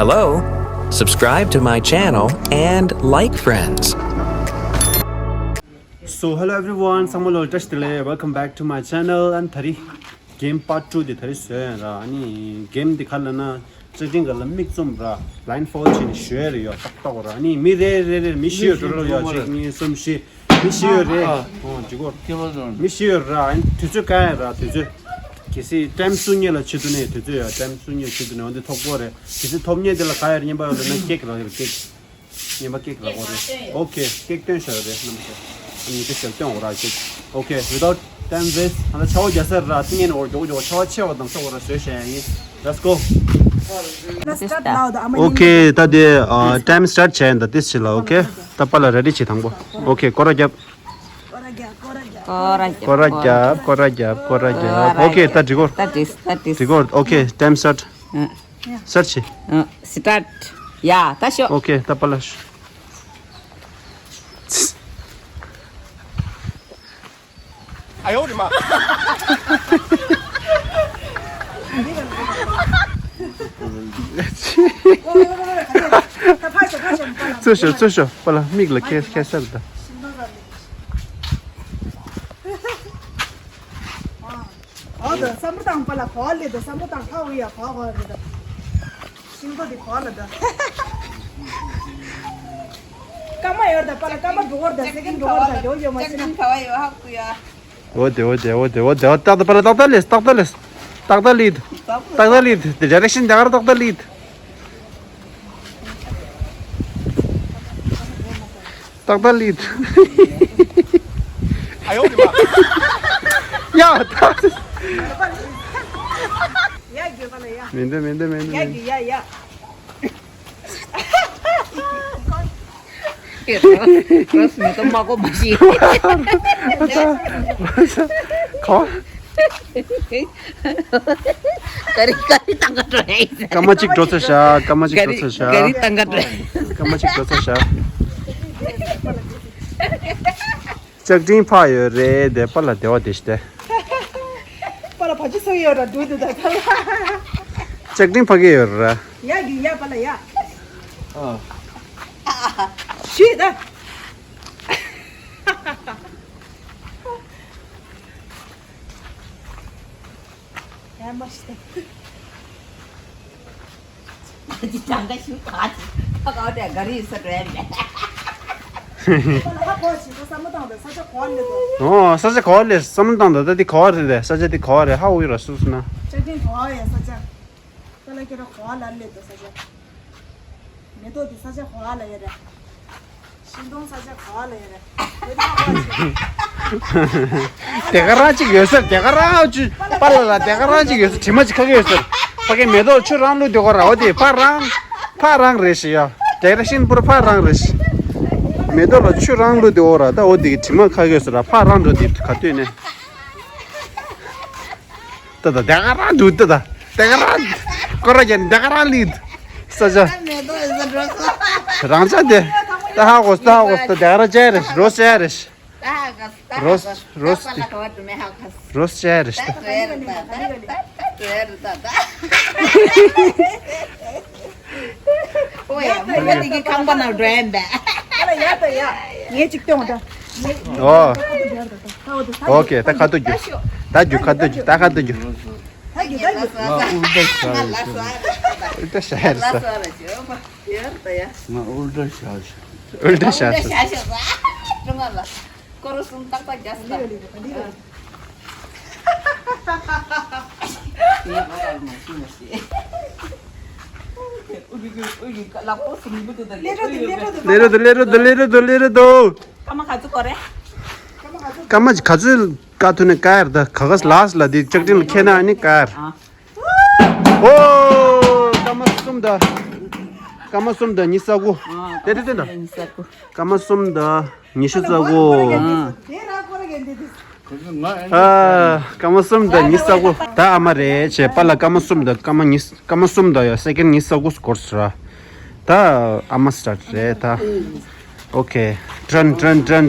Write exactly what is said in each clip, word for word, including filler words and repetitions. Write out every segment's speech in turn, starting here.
Hello, subscribe to my channel and like friends. So hello everyone, ཚང་མ་ལ་བཀྲ་ཤིས་བདེ་ལེགས། Welcome back to my channel. ཨན་ད་རི་གེམ་པར་ཊུ་དེ་ད་རི་བཟོས་ཡིན་ར། ཨ་ནི་གེམ་དེ་ག་ལ་ན་ཅེ་ཏིང་ག་ལ་མིག་བཙུམ་ར། བླའིན་ཌི་ཕོལ་ཌི་བྱས་ནས་ཞུ་ཡ་རེད་ཡོ། ཏག་ཏག་ར། ཨ་ནི་མི་རེ་རེ་རེ་མི་བཞི་ཡོད་འགྲོ་ར་ཡོ། གཅིག་གཉིས་གསུམ་བཞི། མི་བཞི་ཡོད་རེད། ཨོ་འཇིག་གོ་མི་བཞི་ཡོད་ར། ཨ་ནི་དུས་ཚོད་བཀག་ཡ་ར། དུས་ཚོད་གལ་སྲིད་ཊའིམ་སུ་ཉེ་ལ་ཆེད་དུ་ནས། དུས་ཚོད་ཡ་ཊའིམ་སུ་ཉེ་ཆེད་དུ་ནས་འོན་ཏེ་ཐོབ་གོ་རེད། གལ་སྲིད་ཐོབ་ཉེ་དེ་ལ་ག་ཡར་རྙེད་པ་ཡོད་ལ་ན་ཀེག་རག་ཡོད་ཀེག་རྙེད་པ་ཀེག་རག་གོ་རེད། ཨོ་ཁེ། ཀེག་སྟོན་ཤོག་རེད་རྣམ་པ་ཚོ། ཨ་ནི་ཀེག་སྟོན་འོ་ར་ཀེག་ཨོ་ཁེ། Without time waste ཨ་ད་ཆ་བོ་རྒྱ་སར་ར། ཏིང་ངེ་ནོར་མགྱོགས་མགྱོགས་ཆ་བོ་ཆེ་བ་དང་ཆ་བོ་ར་བཟོས་བྱས་ཡིན། Let's go. ཨོ་ཁེ། ད་དེ་ཊའིམ་སི་ཊར་ཊི་བྱས་ཡིན་ད། དེ་ཞིག་ལ་ཨོ་ཁེ། ད་པ་ལ་རེ་ཌི་བྱེད་དང་པོ། ཨོ་ཁེ། སྐོར་ར་རྒྱབ། སྐོར་ར་རྒྱབ། སྐོར་ར་རྒྱབ། སྐོར་ར་རྒྱབ། སྐོར་ར་རྒྱབ། ཨོ་ཁེ། ད་འགྲིག་གོ་ད་འགྲིག་ད་འགྲིག་འགྲིག་གོ་ཨོ་ཁེ། ཊའིམ་སི་ཊར་ཊི་ཨ། སར་ཆི། ཨ། སི་ཊར་ཊི། ཡ། ད་ཤོག་ཨོ་ཁེ། ད་པ་ལ་ཤོག་ཨ་ཡོ་རི་མ། ཚུར་ཤོག་ཚུར་ཤོག་པ་ལ་མིག་ལ་ཁེ་ཁེ་སར་ད། ཨོ་ད་བསམ་བློ་བཏང་པ་ལ་གོ་ལེ་ད། བསམ་བློ་བཏང་ཧ་འོ་ཡ་གོ་གོ་རེ་ད། ཤིང་ཏོག་དེ་གོ་ལ་ད། སྐར་མ་ཡོད་ད་པ་ལ་སྐར་མ་འགྲོ་གོ་ད། སེ་ཀེན་འགྲོ་གོ་ད། ཡོ་ཡོ་མ་ཤི་ན། ཨོ་དེ་ཨོ་དེ་ཨོ་དེ་ཨོ་དེ་ཨོ་ཏག་ཏག་པ་ལ་ཏག་ཏག་ལེས་ཏག་ཏག་ལེས། ཏག་ཏག་ལིད། ཏག་ཏག་ལིད། དེ་ཌི་རེག་ཤན་དེ་གར་ཏག་ཏག་ལིད། ཏག་ཏག་ལིད། ཨ་ཡོ་རི་མ། ཡ་ད། ཡ་རྒྱུ་ག་ལ་ཡ། མེན་ད་མེན་ད་མེན་ད་ཡ་མེན་ད། རྒྱུ་ཡ་ཡ། རོས་མེ་ཏོག་མ་གོ་མ་ཤེས། ག་ག་རི་ག་རི་ཏང་ག་འགྲོ་ཡ་ཡིན། སྐར་མ་གཅིག་འགྲོ་ཚར་ཤག་སྐར་མ་གཅིག་འགྲོ་ཚར་ཤག་ག་རི་ཏང་ག་འགྲོ་ཡ་ཡིན། སྐར་མ་གཅིག་འགྲོ་ཚར་ཤག་ལྕགས་ཀྲིན་ཕ་ཡོད་རེད་དེ་པ་ལ་དེ་བ་དེ་ཤི་དེ། པ་ལ་བ་ཅི་སོ་ཡོད་ར་འགྲོ་འདུག་ད་ད་ལ། ལྕགས་ཀྲིན་ཕ་གི་ཡོད་ར། ཡ་གི་ཡ་པ་ལ་ཡ། ཨ། ཤི་ད། ཡ་མ་ཤི་ད། ཅི་ཅང་ག་ཤུ་ག་ཅི་ཁ་ཁ་དེ་ག་རི་ས་རེད་མེད། ཨོ་ས་ཆ་ག་བ་ལེ་བསམ་བློ་བཏང་ད་ད་དེ་ག་བ་རེད་ས་ཆ་དེ་ག་བ་རེད་ཧ་འོ་ཡོད་ར་སུ་སུ་ན། ཅ་ཅིན་ག་བ་ཡ་ས་ཆ་ད་ལ་ཁྱེད་ར་ག་བ་ལ་ལེ་ད་ས་ཆ། མེ་ཏོག་དེ་ས་ཆ་ག་བ་ལ་ཡ་རེད། ཤིང་སྡོང་ས་ཆ་ག་བ་ལ་ཡ་རེད། དེ་ག་རང་གཅིག་ཡོད་ས་དེ་ག་རང་ཅུ་པ་ལ་ལ་དེ་ག་རང་གཅིག་ཡོད་ས་དྲི་མ་གཅིག་ཁ་གི་ཡོད་ས། ཕ་གི་མེ་ཏོག་ཆུ་རང་བླུགས་དེ་གོ་ར་འོ་དེ་ཕ་རང་ཕ་རང་རེད་ཤི་ཡ། དེ་ར་ཤིན་པུར་ཕ་རང་རེད་ཤི། མེ་ཏོག་ལ་ཆུ་རང་བླུགས་དེ་འོ་ར་ད་འོ་དེ་གི་དྲི་མ་ཁ་གི་ཡོད་ས་ར་ཕ་རང་འགྲོ་དེ་ག་དུས་ནས། ད་ད་དེ་ག་རང་འདུག་ད་ད་དེ་ག་རང་སྐོར་ར་རྒྱབ་ནས་དེ་ག་རང་ལིད། ས་ཆ་རང་ཆ་དེ་ད་ཧ་གོ་ད་ཧ་གོ་ད་དེ་ག་རང་ཅན་རེད་རོ་ཅན་རེད། རོས་རོས་རོས་ཅན་རེད། ཨོ་ཡ་མོ་ག་དེ་གི་ཁང་པ་ནང་འགྲོ་ཡན་པས། ཨ་ལ་ཡ་ད་ཡ། ངས་ཅིག་སྟོན་ད། ཨོ། ཨོ་ཁེ་ད་ཁ་ཐུག་རྒྱུ། ད་རྒྱུ་ཁ་ཐུག་རྒྱུ་ད་ཁ་ཐུག་རྒྱུ། ད་རྒྱུ་ད་རྒྱུ། ང་ཨུལ་ཏ་ཤ་ཡོད་ས། ཨུལ་ཏ་ཤ་ཡོད་ས། ང་ཨུལ་ཏ་ཤ་ཤ། ཨུལ་ཏ་ཤ་ཤ། སྐོར་གསུམ་ཏག་ཏག་རྒྱག་སྟངས། ལེ་རོ་དུ་ལེ་རོ་དུ་ལེ་རོ་དུ་ལེ་རོ་དུ། སྐར་མ་ག་ཚོད་སྐོར་རེད། སྐར་མ་ག་ཚོད་སྐར་ཐུག་ནས་སྐར་ད་ག་ག་ལཱ་སི་ལ་དེ་ལྕགས་ཀྲིན་ལ་ཁྱེར་ན་ཨ་ནི་སྐར། ཨོ། སྐར་མ་གསུམ་ད། སྐར་མ་གསུམ་ད་ཉི་ཤུ་རྩ་དགུ། དེ་དེ་དེ་ད། སྐར་མ་གསུམ་ད་ཉི་ཤུ་རྩ་དགུ། ཨ། སྐར་མ་གསུམ་ད་ཉི་ཤུ་རྩ་དགུ། ད་ཨ་མ་རེད་བྱས་པ་ལ་སྐར་མ་གསུམ་ད་སྐར་མ་ཉི་སྐར་མ་གསུམ་ད་ཡ་སེ་ཀེན་ཌི་ཉི་ཤུ་རྩ་དགུ་སྐོར་སོང་ར། ད་ཨ་མ་སི་ཊར་ཊི་རེད་ད། ཨོ་ཁེ། ཏྲན་ཏྲན།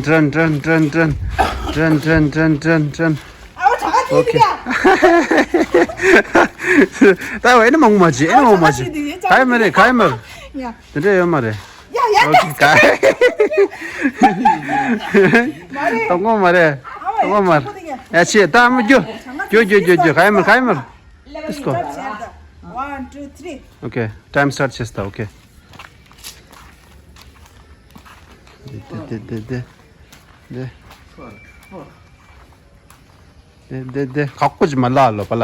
ཨོ་ཁེ། ད་ཨེ་ནི་མང་མ་ཅི་ཨེ་ནི་མང་མ་ཅི། ག་ཡི་མ་རེད་ག་ཡི་མ་རེད། དེ་འདྲ་ཡོད་མ་རེད། ཨོ་ཁེ་ག་ཡི། དང་པོ་མ་རེད། དང་པོ་མ་རེད། ཡ་ཆེ་ད་མི་རྒྱུ། རྒྱུ་རྒྱུ་རྒྱུ་རྒྱུ་ག་ཡི་མ་རེད་ག་ཡི་མ་རེད། Let's go. One, two, three. Okay, time start བྱས་ད། ཨོ་ཁེ། དེ་དེ་དེ་དེ་དེ་དེ་དེ་དེ་ཁག་པོ་ཅིག་མ་ལ་ལོ་པ་ལ།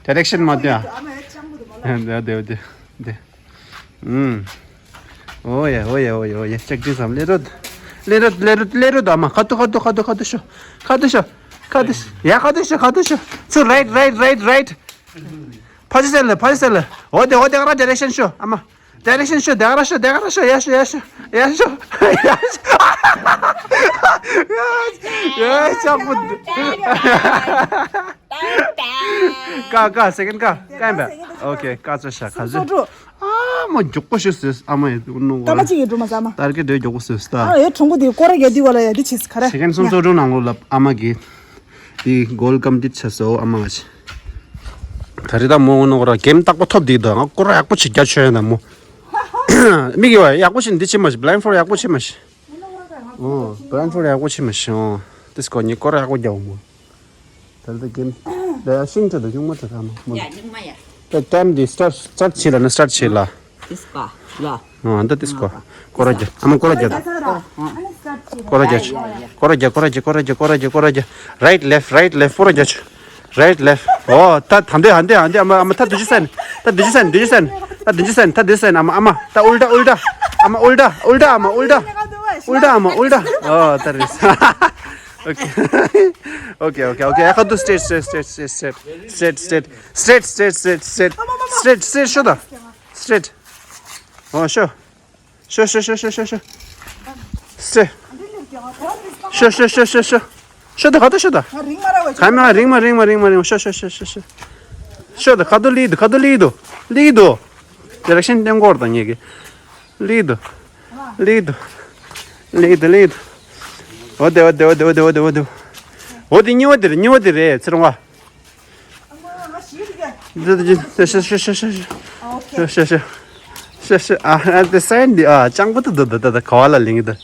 ཌི་རེག་ཤན་མ་སྟོན་ཨ། དེ་དེ་དེ་དེ། ཨུམ། ཨོ་ཡ་ཨོ་ཡ་ཨོ་ཡ་ཨོ་ཡ་ཅེག་ཅིག་བསམ་ལེ་རོད། ལེ་རོད་ལེ་རོད་ལེ་རོད་ཨ་མ་ཁ་ཏུ་ཁ་ཏུ་ཁ་ཏུ་ཁ་ཏུ་ཤོ། ཁ་ཏུ་ཤོ། ཁ་ཏུ་ཤོ། ཡ་ཁ་ཏུ་ཤོ་ཁ་ཏུ་ཤོ། ཚུར་རའིཊ་རའིཊ་རའིཊ་རའིཊ། ཕ་ཅི་སེ་ལ་ཕ་ཅི་སེ་ལ། འོ་དེ་འོ་དེ་ག་ར་ཌི་རེག་ཤན་ཤོ་ཨ་མ། ཌི་རེག་ཤན་ཤོ་དེ་ག་ར་ཤོ་དེ་ག་ར་ཤོ་ཡ་ཤོ་ཡ་ཤོ་ཡ་ཤོ་ཡ་ཤོ། ཡ་ཤོ་པོ། ཀ་ཀ་སེ་ཀེན་ཀ་ཀ་ཡིན་པས། ཨོ་ཁེ་ཀ་ཚོ་ཤ་ཁ་ཟེ། སོ་དྲུག་ཨ་མ་མགྱོགས་པོ་ཤོ་ཟེ་ཨ་མ་ཡི་ནོ། ཀ་མ་གཅིག་གི་འགྲོ་མ་ཟ་མ། ཏར་གེ་འདྲེ་མགྱོགས་པོ་ཟེ་ད། ཨ་ཡ་ཁྲུང་པོ་དེ་སྐོར་ར་རྒྱག་དུས་བ་ལ་ཡ་དེ་བྱེད་ཁ་ར། སེ་ཀེན་སུམ་ཅུ་སོ་དྲུག་ནང་ལོ་ལབ་ཨ་མ་གི། དེ་གོལ་ཀམ་པི་ལིཊ་བྱས་སོ་ཨ་མ་ང་ཅི། ད་རེས་ད་མོ་ངོ་ནོ་ར་གེམ་རྟག་པ་ཐོབ་འདུག་ད་ང་སྐོར་ར་ཡག་པོ་ཅིག་རྒྱག་ཆོད་ཡ་ད་མོ། མིག་གིས་བ་ཡག་པོ་ཅིག་འདི་བྱེད་མ་ཤེས། བི་ལའིན་ཌ་ཕོལ་ཌ་ཡག་པོ་བྱེད་མ་ཤེས། ཨོ་བི་ལའིན་ཌ་ཕོལ་ཌ་ཡག་པོ་བྱེད་མ་ཤེས། ཨོ་དེ་སྐོར་ངས་སྐོར་ར་ཡག་པོ་རྒྱག་མོ། ད་ལྟ་གེམ་ད་ཤིང་ཁྲ་ད་གཞུང་མ་ཁྲ་ད་མོ་མོ། ཡ་གཞུང་མ་ཡ། ད་ཊའིམ་འདི་སི་ཊར་སི་ཊར་བྱེད་ལ་ན་སི་ཊར་བྱེད་ལ། དེ་སྐོར་ལ། ཨ་འདི་དེ་སྐོར། སྐོར་ར་རྒྱག་ཨ་མ་སྐོར་ར་རྒྱག་སྐོར་ར་རྒྱག་སྐོར་ར་རྒྱག་སྐོར་ར་རྒྱག་རའིཊ་ལེཕ་རའིཊ་ལེཕ་སྐོར་ར་རྒྱག་སྐོར་ར་རྒྱག་རའིཊ་ལེཕ། ཨོ་ད་ད་འདི་ཧ་འདི་ཨ་འདི་ཨ་མ་ཨ་མ་ད་དུ་ཅི་སན། ད་དུ་ཅི་སན་དུ་ཅི་སན། ད་དུ་ཅི་སན་ད་དུ་སན་ཨ་མ་ཨ་མ་ད་ཨུལ་ཊ་ཨུལ་ཊ། ཨ་མ་ཨུལ་ཊ་ཨུལ་ཊ་ཨ་མ་ཨུལ་ཊ། ཨུལ་ཊ་ཨ་མ་ཨུལ་ཊ། ཨོ་ད་རེས། ཨོ་ཁེ། ཨོ་ཁེ་ཨོ་ཁེ་ཨོ་ཁེ། ཨ་ཁ་དུ་སི་ཊེཊ་སི་ཊེཊ་སི་ཊེཊ་སི་ཊེཊ་སི་ཊེཊ་སི་ཊེཊ་སི་ཊེཊ་སི་ཊེཊ་ཤོ་ད། སི་ཊེཊ། ཨོ་ཤོ། ཤོ་ཤོ་ཤོ་ཤོ་ཤོ་ཤོ། སི་ཊེཊ། ཤོ་ཤོ་ཤོ་ཤོ་ཤོ། ཤོ་ད་ཁ་ཏུ་ཤོ་ད། ཁ་མ་རིང་མ་རིང་མ་རིང་མ་རིང་མ་ཤོ་ཤོ་ཤོ་ཤོ་ཤོ། ཤོ་ད་ཁ་ཏུ་ལི་དུ་ཁ་ཏུ་ལི་དུ་ལི་དུ། ཌི་རེག་ཤན་ཏེང་གོར་དང་ཉེ་གི། ལི་དུ། ལི་དུ། ལི་དུ་ལི་དུ། འོ་དེ་འོ་དེ་འོ་དེ་འོ་དེ་འོ་དེ་འོ་དེ། འོ་དེ་གཉིས་པ་དེ་རེད་གཉིས་པ་དེ་རེད་ཚེ་རིང་བ། འདི་འདི་འདི་ཤ་ཤ་ཤ་ཤ་ཤ་ཤ་ཤ་ཤ་ཤ་ཤ་ཤ་ཤ། ཨ་ཨ་དེ་སན་འདི་ཨ་སྤྱང་པོ་དེ་འདི་འདི་འདི་ག་བ་ལ་ལིང་གི་འདི།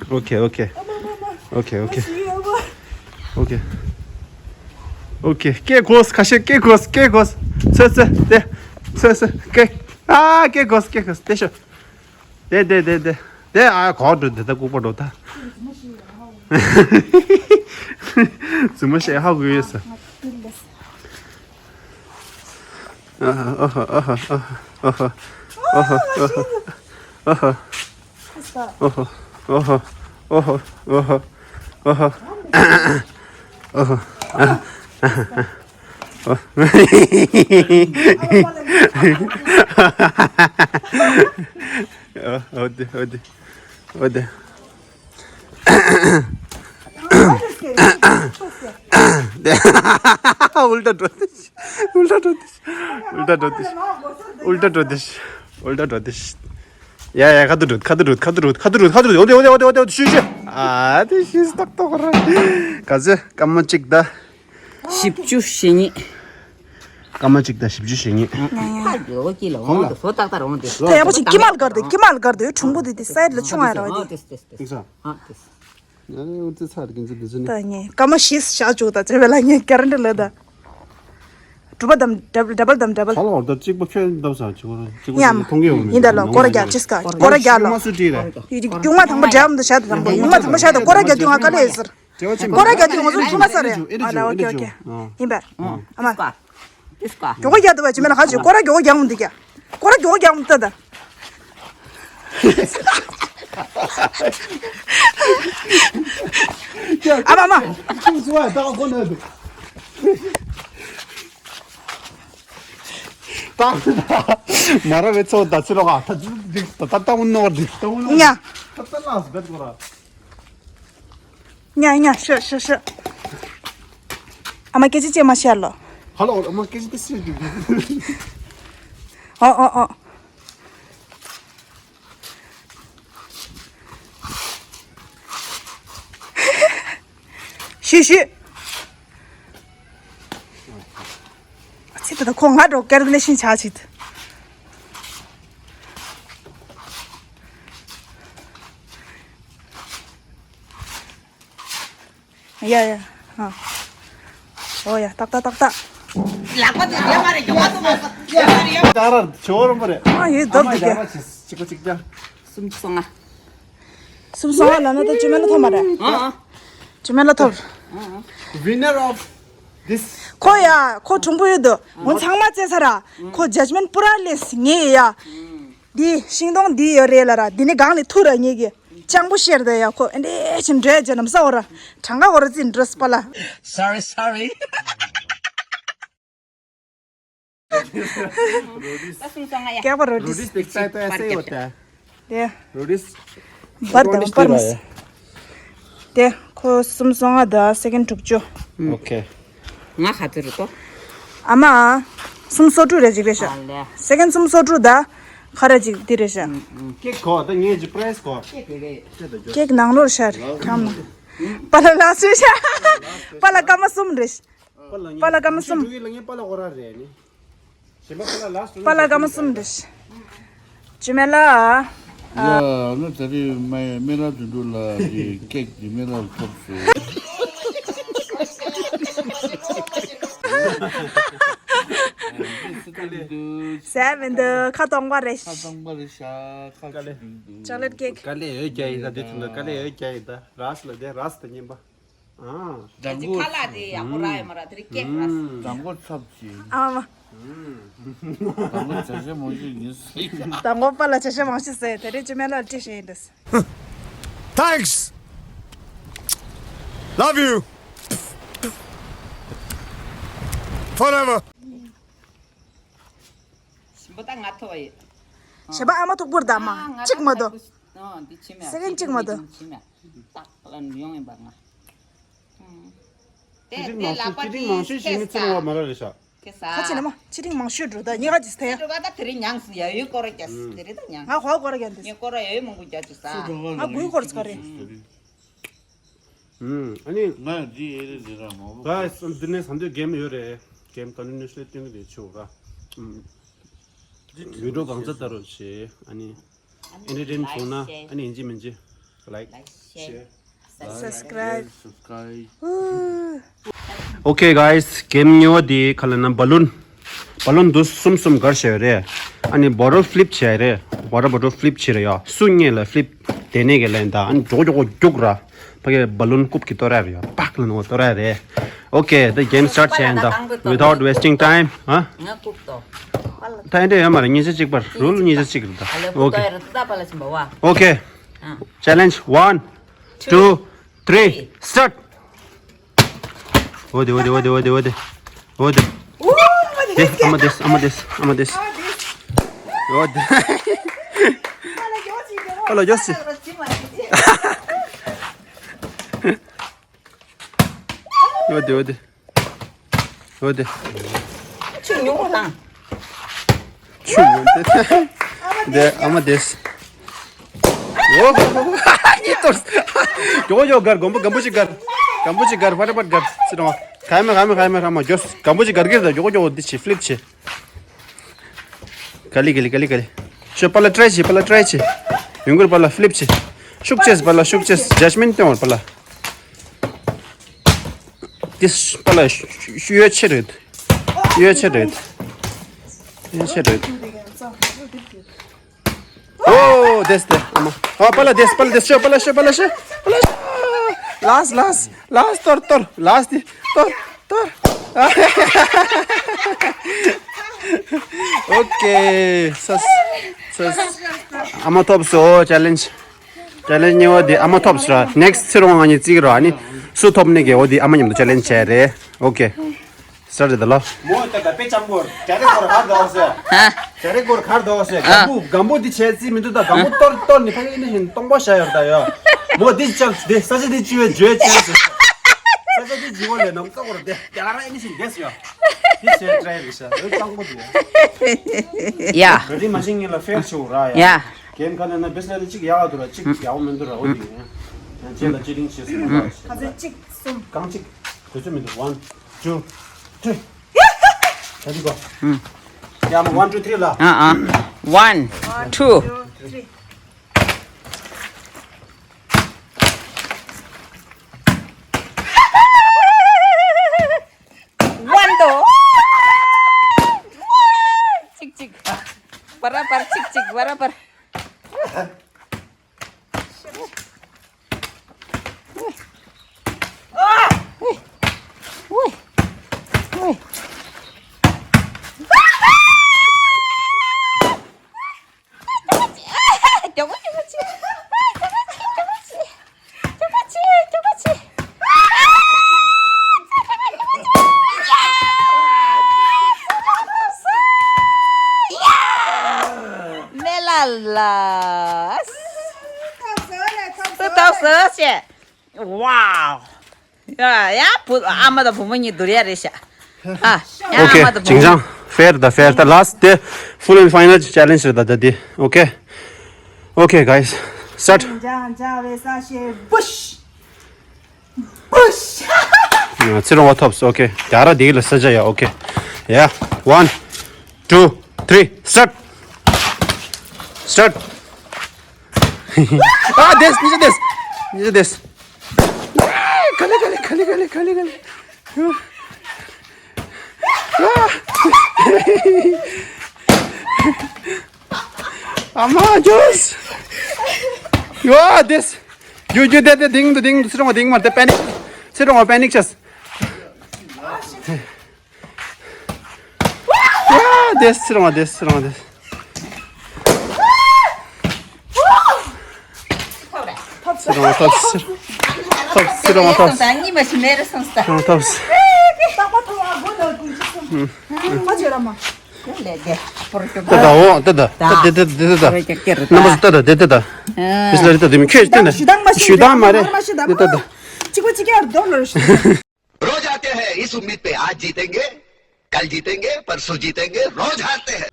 ཨོ་ཁེ་ཨོ་ཁེ། ཨོ་ཁེ་ཨོ་ཁེ། ཨོ་ཁེ། ཨོ་ཁེ། སྐེ་གོས་ཁ་ཤས་སྐེ་གོས་སྐེ་གོས། ཚེ་ཚེ་དེ། ཚེ་ཚེ་སྐེ། ཨ་སྐེ་གོས་སྐེ་གོས་དེ་ཤོ། དེ་དེ་དེ་དེ། དེ་ཨ་གོ་འགྲོ་དེ་ད་ལྐུགས་པ་འགྲོ་ད། རྫུན་མ་བཤད་ཧ་གོ་ཡོད་ས། ཨ་ཧ་ཨ་ཧ། འོ་དེ་འོ་དེ་འོ་དེ། ཨུལ་ཊ་འགྲོ་དེ་ཤི། ཨུལ་ཊ་འགྲོ་དེ་ཤི། ཨུལ་ཊ་འགྲོ་དེ་ཤི། ཨུལ་ཊ་འགྲོ་དེ་ཤི། ཨུལ་ཊ་འགྲོ་དེ་ཤི། ཡ་ཡ་ཁ་ཐུག་འགྲོ་ཁ་ཐུག་འགྲོ་ཁ་ཐུག་འགྲོ་ཁ་ཐུག་འགྲོ། འོ་དེ་འོ་དེ་འོ་དེ་འོ་དེ་ཤུ་ཤུ། ཨ་དེ་ཤི་སྟག་ཏོག་ར། ག་ཚོད་སྐར་མ་གཅིག་ད། བཞི་བཅུ་ཞེ་གཉིས། སྐར་མ་གཅིག་དང་བཞི་བཅུ་ཞེ་གཉིས། ཁ་ལོ་ཀི་ལ་འོང་དུ་སོ་ཏག་ཏག་འོང་དུ། ད་ཡག་པོ་ཞིག་ཀི་མལ་གར་དུ་ཀི་མལ་གར་དུ་ཁྲུང་པོ་དེ་དེ་སའིད་ལ་ཆུང་ཨ་ར་དེ། ཨ་དེ་དེ་དེ་དེ། ཨ་དེ། ད་ངས་སྐར་མ་བཞི་བཞག་བཅུག་ད་ཚེ་བས་ལ་ངས་ག་རེ་འདྲ་ལ་ད། གྲུབ་པ་དམ་ཌབ་ལ་ཌབ་ལ་དམ་ཌབ་ལ། ཧ་ལོ་ད་གཅིག་པ་ཁྱོད་འདབ་ས་གཅིག་པ་གཅིག་པ་ཡིན་ད་ལོ་སྐོར་རྒྱག་ཅིས་ཀ་སྐོར་རྒྱག་ལོ། ཡུང་མ་དང་པོ་འདྲ་མི་འདུག་བྱ་ད་དང་པོ་ཡུང་མ་དང་པོ་བྱ་ད་སྐོར་རྒྱག་དུས་ང་དཀའ་ལས་ཟེར། སྐོར་ར་རྒྱག་དུས་ང་ཚོ་ཆུང་མ་ས་རེད། ཨ་ལ་ཨོ་ཀེ་ཨོ་ཀེ། ཡིན་པས། ཨ་མ། ཏིས་ཀ། ཏིས་ཀ། མགྱོགས་པོ་རྒྱག་འདུག་བ་ཅི་མེད་ན་ཁ་ཅིག་སྐོར་ར་མགྱོགས་པོ་རྒྱག་འདུག་ཀྱ། སྐོར་ར་མགྱོགས་པོ་རྒྱག་འདུག་ད་ད། ཨ་མ་མ། ཏང་ཏང་། མ་ར་བའི་ཚོ་ད་ཚི་རོགས་ཨ་ད་ད་ད་ད་ད་འུ་ནོར་འདི་ད་འུ་ནོར། ཉ། ད་ད་ལགས་སྦད་གོ་ར། ཉ་ཉ་ཤོ་ཤོ་ཤོ། ཨ་མ་སྐད་ཆ་ཅིག་མ་བཤད་ལོ། ཧ་ལོ་ཨ་མ་སྐད་ཆ་དེ་སུས་ཀྱི། ཨོ་ཨོ་ཨོ། ཤི་ཤི། ད་ཁོ་ང་འགྲོ་ཀལ་ཀུ་ལེ་ཤན་བྱ་ཆེད། ཡ་ཡ། ཨ། ཨོ་ཡ། ཏག་ཏག་ཏག་ཏག་ལག་པ་དེ་རྒྱ་མ་རེད། རྒྱ་མ་དུ་མ་ས་རྒྱ་མ་རེད། ཡ་ད་ར་ཆོ་རམ་པ་རེད། ཨ་ཡོད་ཨ་མ་དོབ་དེ་རྒྱ་ག་མ་ཆེ་གཅིག་པོ་གཅིག་རྒྱ། སུམ་ཅུ་སོ་ལྔ། སུམ་སོ་ལྔ་ལ་ན་ད་ཅུ་མེ་ལ་ཐོབ་མ་རེད། ཨ་ཨ། ཅུ་མེ་ལ་ཐོབ། Winner of this། ཁོ་ཡ་ཁོ་གྲུང་པོ་ཡོད་དོ། ཨོ་ཚང་མ་རྩེ་ས་ར། ཁོ་ཇཇ་མེན་པུ་ར་ལེས་ངེས་ཡ། འདི་ཤིང་སྡོང་འདི་ཡོད་རེད་ལ་ར། འདི་ནི་སྒང་ནས་ཐུ་ར་ངེས་གི། སྤྱང་པོ་ཤེར་དེ་ཡ་ཁོ་ཨེ་འདྲེ་ཆེན་འདྲེ་ཇ་ནམ་ས་འོ་ར། གྲངས་ཀ་འོ་ར་རྩིས་འགྲོ་སི་པ་ལ། Sorry, sorry. ད་སུམ་སོ་ལྔ་ཡ། ཀྱག་པ་རོ་ཏིས། རོ་ཏིས་པེག་ཏའི་ཏའི་སེ་ཡོད་ད། དེ། རོ་ཏིས། པར་དང་པར་མི་སི། དེ་ཁོ་སུམ་སོ་ལྔ་ད་སེ་ཀེན་དྲུག་ཅུ། ཨོ་ཁེ། ང་ག་ཚོད་རེད་དོ། ཨ་མ། སུམ་སོ་དྲུག་རེ་ཅིག་རེད་ཤག་ཨ་ལེ། སེ་ཀེན་སུམ་སོ་དྲུག་ད། ཁ་ར་ཅིག་འདི་རེད་ཤག་ཀེག་གོ་ད་ངས་ཅི་པ་རའི་སི་གོ། ཀེག་ནང་ལོར་ཤར་ཁྱམ་ན། པ་ལ་ལ་སུ་ཤ། པ་ལ་ཀ་མ་གསུམ་རེད། པ་ལ་ཀ་མ་གསུམ། པ་ལ་ཀ་མ་གསུམ་རེད། ཅི་མེ་ལ། ཡ་ནི་ད་རེས་མེ་མེ་ར་དུད་འགྲོ་ལ་གི་ཀེག་གི་མེ་ར་ཐོབ་སོང་། ཟས་མི་འདུག་ཁ་སྟོང་པ་རེད། ཁ་སྟོང་པ་རེད་ཤག་ཁ་ཆེ་འདུག་ཅོག་ལེད་ཀེག་དཀའ་ལས་ཡོད་རྒྱ་ཡིན་ད། དེ་དུས་ད་དཀའ་ལས་ཡོད་རྒྱ་ཡིན་ད། རས་ལ་དེ་རས་ད་ཉན་པ། ཨ། ད་ཅི་ཁ་ལག་དེ་ཡག་པོ་རག་ཡོད་མ་རེད། དེ་རིང་ཀེག་རག་སོང་། དང་པོ་ཚབ་ཀྱི། ཨ་མ། དང་པོ་བྱ་བྱེད་མང་ཤོས་ཡིན་སྲིད། དང་པོ་པ་ལ་བྱ་བྱེད་མང་ཤོས་ཟེར། དེ་རིང་ཅི་མེ་ལ་ལ་ཅི་བྱེད་ཡིན་འདུག Thanks. Love you. Forever. ཞིམ་པོ་ད་ང་ཐོབ་ཡོད། ཞེ་པ་ཨ་མ་ཐུག་པོར་ད་མ་ཨ་ང་གཅིག་མ་ད་དོ། ཁ་ཁུ་ཨ་འདི་ཕྱི་མ་སེ་ཀེན་གཅིག་མ་ད། ཕྱི་མ་ཏག་ལ་ཡོང་ཡིན་པ་ང་། ཨུམ། དེ་ཁྱི་ཏིང་དེ་མང་ལག་པ་ཤོས་ཁྱི་ཏིང་དེ་མང་ཤོས་ཤི་མི་ཚེ་རོ་བ་མ་ར་རེད་ཤག་ཁེ་ས། ཁ་ཆེ་ན་མ་ཁྱི་ཏིང་མང་ཤོས་འགྲོ་ད་ཉེ་ག་ཅིག་སྟེ། འགྲོ་ག་ད་དེ་རིང་མྱངས་སུ་ཡ་ཡོད་སྐོར་རྒྱ་སི་ཨུམ། དེ་རིང་ད་མྱངས། ང་ཧོ་སྐོར་རྒྱ་འདི། ངས་སྐོར་ར་ཡ་ཡོད་མང་པོ་རྒྱ་ཅིག་ས། ང་དགུའི་སྐོར་ཚ་རེད། ཨུམ། ཨ་ནི། ང་འདི་ཨེ་རེད་རེད་ར་མ་གོ་ག་འདི་ནས་ཟ་འདོད་གེམ་ཡོད་རེད། གེམ་ཀ་ནི་ནི་ཤེ་ཏིང་རེད་ཆོག་ར། ཨུམ། བི་ཌིའོ་གང་ཚ་ལྟ་རོགས་བྱེད། ཨ་ནི། ཨེན་ཊར་ཊེན་བྱུང་ན་ཨ་ནི་ཡིན་གཅིག་མིན་གཅིག་ལའིཀ། ཤེར། སབ་སི་ཀ་རའིབ། ཨོ་ཁེ་གྷའི་སི། གེམ་གཉིས་པ་དེ་ག་ལ་ན་བ་ལུན། བ་ལུན་དུ་གསུམ་གསུམ་གར་བྱས་རེད། ཨ་ནི་བོ་ཊལ་ཕི་ལིབ་བྱས་རེད། ཝ་ཊར་བོ་ཊལ་ཕི་ལིབ་བྱས་རེད་ཡ། སུ་སྔོན་ལ་ཕི་ལིབ་དེ་ནས་ག་ལན་ད་ཨ་ནི་མགྱོགས་མགྱོགས་རྒྱུག་ར། ཕ་གི་བ་ལུན་རྐུབ་ཀྱི་གཏོར་ཡ་རེད་ཡ། པག་ལ་ནོ་གཏོར་ཡ་རེད། ཨོ་ཁེ། The game start བྱས་ཡིན་ད། Without wasting time ཨ། ང་རྐུབ་ཏོ། ད་ཨེ་འདྲ་ཡོད་མ་རེད། ཉིས་བརྒྱ་གཅིག་པར་རུལ་ཉིས་བརྒྱ་གཅིག་རེད་ད། ཨོ་ཁེ། ཨོ་ཁེ། Challenge one, two, three, start. འོ་དེ་འོ་དེ་འོ་དེ། འོ་དེ། དེ་ཨ་མ་དེས་ཨ་མ་དེས་ཨ་མ་དེས། འོ་དེ། ཨ་ལ་ཡོ་སི། འོ་དེ་འོ་དེ། འོ་དེ། ཆུ་ཉུང་བ་དང་། ཆུ་ཉུང་དེ། དེ་ཨ་མ་དེས། འོ་ཧོ་ཧོ། གཉིད་གཏོར། ཡོ་ཡོ་གར་གོམ་པ་གམ་པོ་ཞིག་གར། གམ་པོ་ཞིག་གར་ཕ་ར་པ་གར་སི་རོ། ག་མ་ག་མ་ག་མ་ག་མ་གྱོ། གམ་པོ་ཞིག་གར་གིར་ད་ཡོ་ཡོ་འདི་ཆེ་ཕི་ལིབ་ཆེ། ག་ལི་ག་ལི་ག་ལི་ག་ལི། ཤོ་པ་ལ་ཊ་རའི་ཆེ་པ་ལ་ཊ་རའི་ཆེ། ཡོང་གུར་པ་ལ་ཕི་ལིབ་ཆེ། ཤུགས་ཆེས་པ་ལ་ཤུགས་ཆེས་ཇཇ་མེན་ཊི་ཏེ་བར་པ་ལ། ཏིས་པ་ལ་ཤུ་ཡོད་ཆེ་རེད། ཡོད་ཆེ་རེད། ཡོད་ཆེ་རེད། ཨོ་དེས་དེ་ཨ་མ། ཨ་པ་ལ་དེས་པ་ལ་དེས་ཤོ་པ་ལ་ཤོ་པ་ལ་ཤོ་པ་ལ་ཤོ། ལཱསི་ལཱསི་ལཱསི་གཏོར་གཏོར་ལཱསི་དེ་གཏོར་གཏོར། ཨོ་ཁེ། སས་སས། ཨ་མ་ཐོབ་སོ། ཅེ་ལེན་ཇི། ཅེ་ལེན་ཇི་གཉིས་པ་དེ་ཨ་མ་ཐོབ་སོ་ར། ནེགསི་ཊི་ཚེ་རོང་ང་གཉིས་རྩིས་ཀྱི་རོ། ཨ་ནི་སུ་ཐོབ་ནི་གི་འོ་དེ་ཨ་མ་མཉམ་དུ་ཅེ་ལེན་ཇི་བྱས་རེད། ཨོ་ཁེ། སི་ཊར་ཊི་ད་ལོ། མོ་ད་ད་པེ་ཅམ་གོར་ཇ་རེ་གོར་གར་དོ་སེ། ཧ། ཇ་རེ་གོར་གར་དོ་སེ། ཨ། གམ་བུ་གམ་བུ་དེ་བྱས་རྩིས་མི་འདུག་ད་གམ་བུ་གཏོར་གཏོར་ནི་ཕ་གི་ནི་ཧིན་སྟོང་པ་བྱ་ཡོད་ད་ཡོ། མོ་དེ་ཅག་དེ་ས་ཆ་དེ་ཅི་བའི་བརྗོད་བྱས་སེ། ས་ཆ་དེ་ཅི་བ་ལས་ནམ་ཙག་གོར་དེ་དེ་ག་ར་ཨེ་ནི་ཤིན་རྒྱས་ཡོ། དེ་བྱས་ཏྲའི་རེ་ཤ་ཡོ་ཙང་པོ་དེ། ཡ། ག་དེ་མ་ཤིང་ངེ་ལ་ཕེར་ཆེ་བོ་ར་ཡ། ཡ། གེམ་ག་ལ་ན་བེས་ལ་ནི་གཅིག་ཡག་འདུག་ར་གཅིག་ཡག་མི་འདུག་ར་འོ་དེ། ཡང་ཅེ་ལ་ཅི་རིང་བྱས་སོང་ར། ག་ཚོད་གཅིག་གསུམ། གང་གཅིག་དུས་ཚོད་མི་འདུག་ཝན། ཊུ། ཐི་རི། ད་འདི་གོ་ཨུམ། ཡ་མ་one two three ལ། ཨ་ཨ། One, two, three. One, two. གཅིག་གཅིག་བར་བར། གཅིག་གཅིག་བར་བར། མེ་ལ་ལ། སུ་ཐོབ་སོ་ཞེས། Wow. ཡ་ཡ་བུ་ཨ་མ་དང་བུ་མོ་གཉིས་བསྡུར་ཡ་རེད་ཤག་ཨ་ཡ་ཨ་མ་དང་བུ་མོ་གཉིས། ཅིང་ཅང་fair ད་fair ད། Last དེ་full and final challenge རེད་ད་ད་དེ། Okay, okay, guys, start. ཅིང་ཅང་ཅང་བའི་ས་ཤེ་བུཤ་བུཤ། ཚེ་རིང་བ་ཐོབ་སོང་། Okay, དེ་ར་དེ་ལ་ས་ཆ་ཡ། Okay, yeah, one, two, three, start. Start. ཨ་དེས་ཉི་ཤུ་དེས་ཉི་ཤུ་དེས། ག་ལེ་ག་ལེ་ག་ལེ་ག་ལེ་ག་ལེ། ཨ་མ་ཇོས། ཡོ་དེས། ཇུ་ཇུ་དེ་དེ་དིང་དུ་དིང་དུ། སི་རོང་དིང་མར་དེ་པེ་ནིག་སི་རོང་པེ་ནིག་ཆེས། ཡ་དེས་སི་རོང་དེས་སི་རོང་དེས། ཐོབ་སི་རོང་ཐོབ་སི་ཐོབ་སི་རོང་ཐོབ་སི་རོང་ཐོབ་སི། ད་ད་འོ་ད་ད་ད་དེ་དེ་དེ་དེ་ད། རྣམ་པ་ད་ད་དེ་དེ་ད། དེ་སླར་ད་དེ་མི་ཁྱོད་ཅི་ན་ཞུ་དང་མ་རེད། དེ་ད་ད། གཅིག་པ་གཅིག་ཀྱང་རྡོག་ལོར་ཞུ། रोज आते हैं इस उम्मीद पे, आज जीतेंगे, कल जीतेंगे, परसों जीतेंगे, रोज हारते हैं।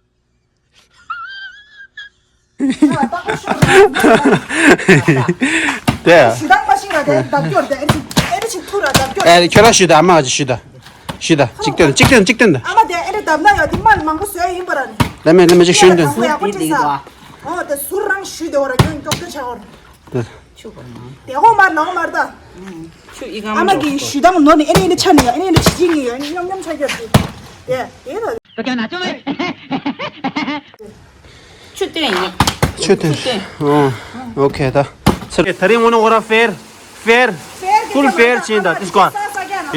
དེ། ཞུ་དང་མ་ཤེས་ར་དེ་བརྡབ་སྐྱོར་དེ་ཨེ་ཅི་ཨེ་ཅི་ཐུ་ར་བརྡབ་སྐྱོར། ཨེ་ཁྱོད་རང་ཞུ་དང་ཨ་མ་ཅི་ཞུ་དང་། ཞུ་དང་གཅིག་སྟོན་གཅིག་སྟོན་གཅིག་སྟོན་དང་། ཨ་མ་དེ་ཨེ་ནི་བརྡབ་ན་ཡ་དེ་མ་མང་པོ་བཟོས་ཡིན་པ་ར་ནི། ལ་མེ་ལ་མེ་ཅིག་ཞུ་དང་། ཡག་པོ་ཅིག་ས། ཨོ་དེ་ཟུར་རང་ཞུ་དེ་འོ་ར་ཉོན་ཀྱོག་ཀྱོ་ཆ་འོ་ར། དེ། དེ་ཧོ་མར་ལོང་མར་ད། ཨ་མ་གི་ཞུ་དང་ནོར་ནི་ཨེ་ནི་ཨེ་ནི་ཆ་ནི་ཡ་ཨེ་ནི་ཨེ་ནི་ཆི་ཅི་ནི་ཡ་ཨེ་ནི་མཉམ་མཉམ་ཆ་རྒྱབ་ཀྱི། དེ་དེ་ལ། ཆུ་སྟོན་ཡིན། ཆུ་སྟོན། ཨོ། ཨོ་ཁེ་ད། ད་རིང་ངོ་ནོ་ཁོ་ར་ཕེར། ཕེར། ཧྥུལ་ཕེར་ཕྱིན་ད་དིས་ཀོ།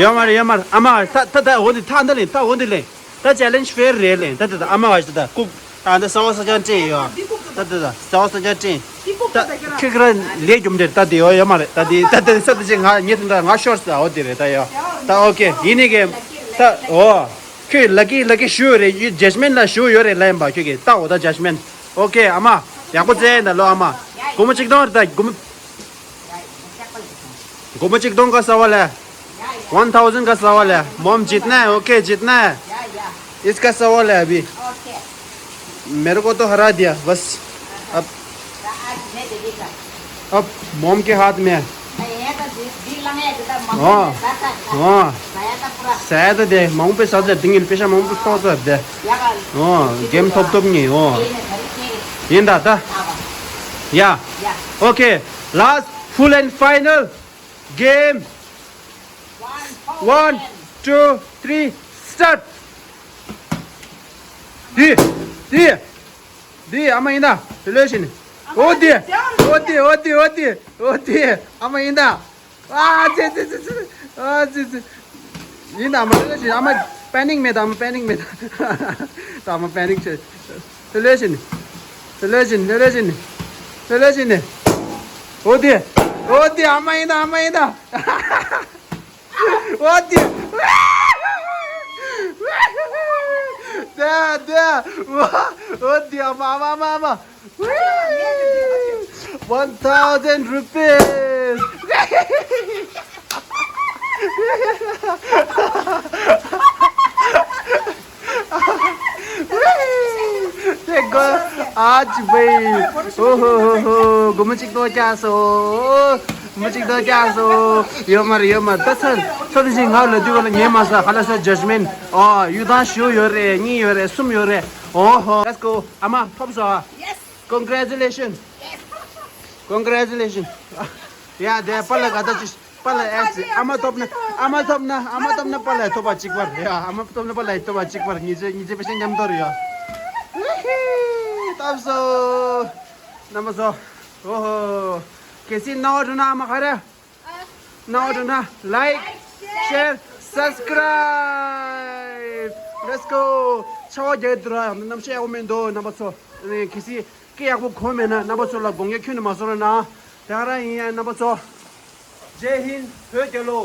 ཡོད་མ་རེད་ཡོད་མ་རེད། ཨ་མ་ད་ད་ད་འོ་འདི་ཐག་འདི་ལེན། ད་འོ་འདི་ལེན། ད་ཅེ་ལེན་ཇི་ཕེར་རེད་ལེན། ད་ད་ད་ཨ་མ་བ་ཞིག་ད་ལྐུག་ད་འདི་ས་བ་ས་ཅང་ཅན་ཡོད། ད་ད་ད་ས་བ་ས་ཅང་ཅན། ད་ཁི་ཁི་ར་ལས་རྒྱུ་འབྲས་ད་དེ་ཡོད་ཡོད་མ་རེད། ད་དེ་ད་ད་ས་ད་ཅེ་ང་ཉེ་དུ་འདྲ་ང་ཤོར་ས་འོ་དེ་རེད། ད་ཡོད་ད། ཨོ་ཁེ་ཡིན་ནི་གེ་ད་འོ། ཁྱོད་ལ་ཀི་ལ་ཀི་ཞུ་ཡོད་རེད། ཇཇ་མེན་ལ་ཞུ་ཡོད་རེད་ལབ་ཡིན་པ། ཁྱོད་ཀྱིས་ལྟ་འོ་ད་ཇཇ་མེན། ཨོ་ཁེ། ཨ་མ་ཡག་པོ་བཙལ་ཡིན་ད་ལོ། ཨ་མ་སྒོར་མོ་གཅིག་སྟོང་རེད་ད། སྒོར་མོ་སྒོར་མོ་གཅིག་སྟོང་का सवाल है। वन थाउजेंड का सवाल है। मोम जीतना है। ओके, जीतना है। इसका सवाल है अभी। मेरे को तो हरा दिया बस। अब अब मोम के हाथ में है। ཨོ། ཨོ། ཟ་ཡ་ད་དེ་མང་པོ་ཟ་ཟེར་དེ་ངན་པེ་ཤ་མང་པོ་ཐོག་ཟེར་དེ། ཨོ། གེམ་ཐོབ་ཐོབ་ངེས། ཨོ། ཡིན་ད་ད། ཡ། Okay, last full and final game. One, two, three, start. དེ་དེ། འདི་ཨ་མ་ཡིན་ད། དེ་ལོས་ཤིན། ཨོ་དེ། ཨོ་དེ་ཨོ་དེ་ཨོ་དེ་ཨོ་དེ། ཨ་མ་ཡིན་ད། ཨ་ཙི་ཙི་ཙི་ཙི། ཨ་ཙི་ཙི། ཡིན་ད་ཨ་མ་ལོས་ཤིན། ཨ་མ་པེ་ནིག་མེད་ད། ཨ་མ་པེ་ནིག་མེད་ད། ད་ཨ་མ་པེ་ནིག་བྱེད། དེ་ལོས་ཤིན། དེ་ལོས་ཤིན་དེ་ལོས་ཤིན། དེ་ལོས་ཤིན། ཨོ་དེ། ཨོ་དེ་ཨ་མ་ཡིན་ད། ཨ་མ་ཡིན་ད། ཨོ་དེ། དེ་དེ། ཨོ་དེ། ཨ་མ་ཨ་མ་ཨ་མ་ཨ་མ། One thousand rupees. देखो आज भाई। ओहो हो हो। गुमचिक तो क्या सो। མི་གཅིག་ཏུ་བཀྱག་སོ། ཡོད་མ་རེད། ཡོད་མ་རེད། ད་ཚར་ཚར་དེ་བཞིན་ང་ལ་དུས་ག་ལ་ཉན་མ་ས་ཧ་ལ་ས་ཇཇ་མེན། ཨོ་ཡུ་དང་ཞུ་ཡོད་རེད། གཉིས་ཡོད་རེད། གསུམ་ཡོད་རེད། ཨོ་ཧོ། Let's go. ཨ་མ་ཐོབ་སོ། Yes. Congratulations. Yes. Congratulations. ཡ་དེ་པ་ལ་ག་ད་ཅི་པ་ལ་ཨེ་ཙི་ཨ་མ་ཐོབ་ན་ཨ་མ་ཐོབ་ན་ཨ་མ་ཐོབ་ན་པ་ལ་ཐོབ་པ་གཅིག་པར། ཡ་ཨ་མ་ཐོབ་ན་པ་ལ་ཐོབ་པ་གཅིག་པར། ཉི་ཚེ་ཉི་ཚེ་པེ་ཤེན་མཉམ་དོར་ཡོད། ཐོབ་སོ། རྣམ་པ་ཚོ། ཨོ་ཧོ། གལ་སྲིད་རྣ་བ་འགྲོ་ན་ཨ་མ་ག་རེ། རྣ་བ་འགྲོ་ན་like, share, subscribe. Let's go. ཆར་པ་རྒྱག་འདུག་ར། ཡང་ན་གནམ་གཤིས་ཡག་པོ་མི་འདུག་རྣམ་པ་ཚོ། ཨེ་གལ་སྲིད་སྐད་ཡག་པོ་གོ་མེད་ན་རྣམ་པ་ཚོ་ལ་དགོངས་འགལ་ཁྱོན་ནས་མ་བཟོ་རོགས་གནང་། དེ་ག་རང་ཡིན་ཡང་རྣམ་པ་ཚོ། ཇེ་ཧིན་བོད་རྒྱལ་ལོ།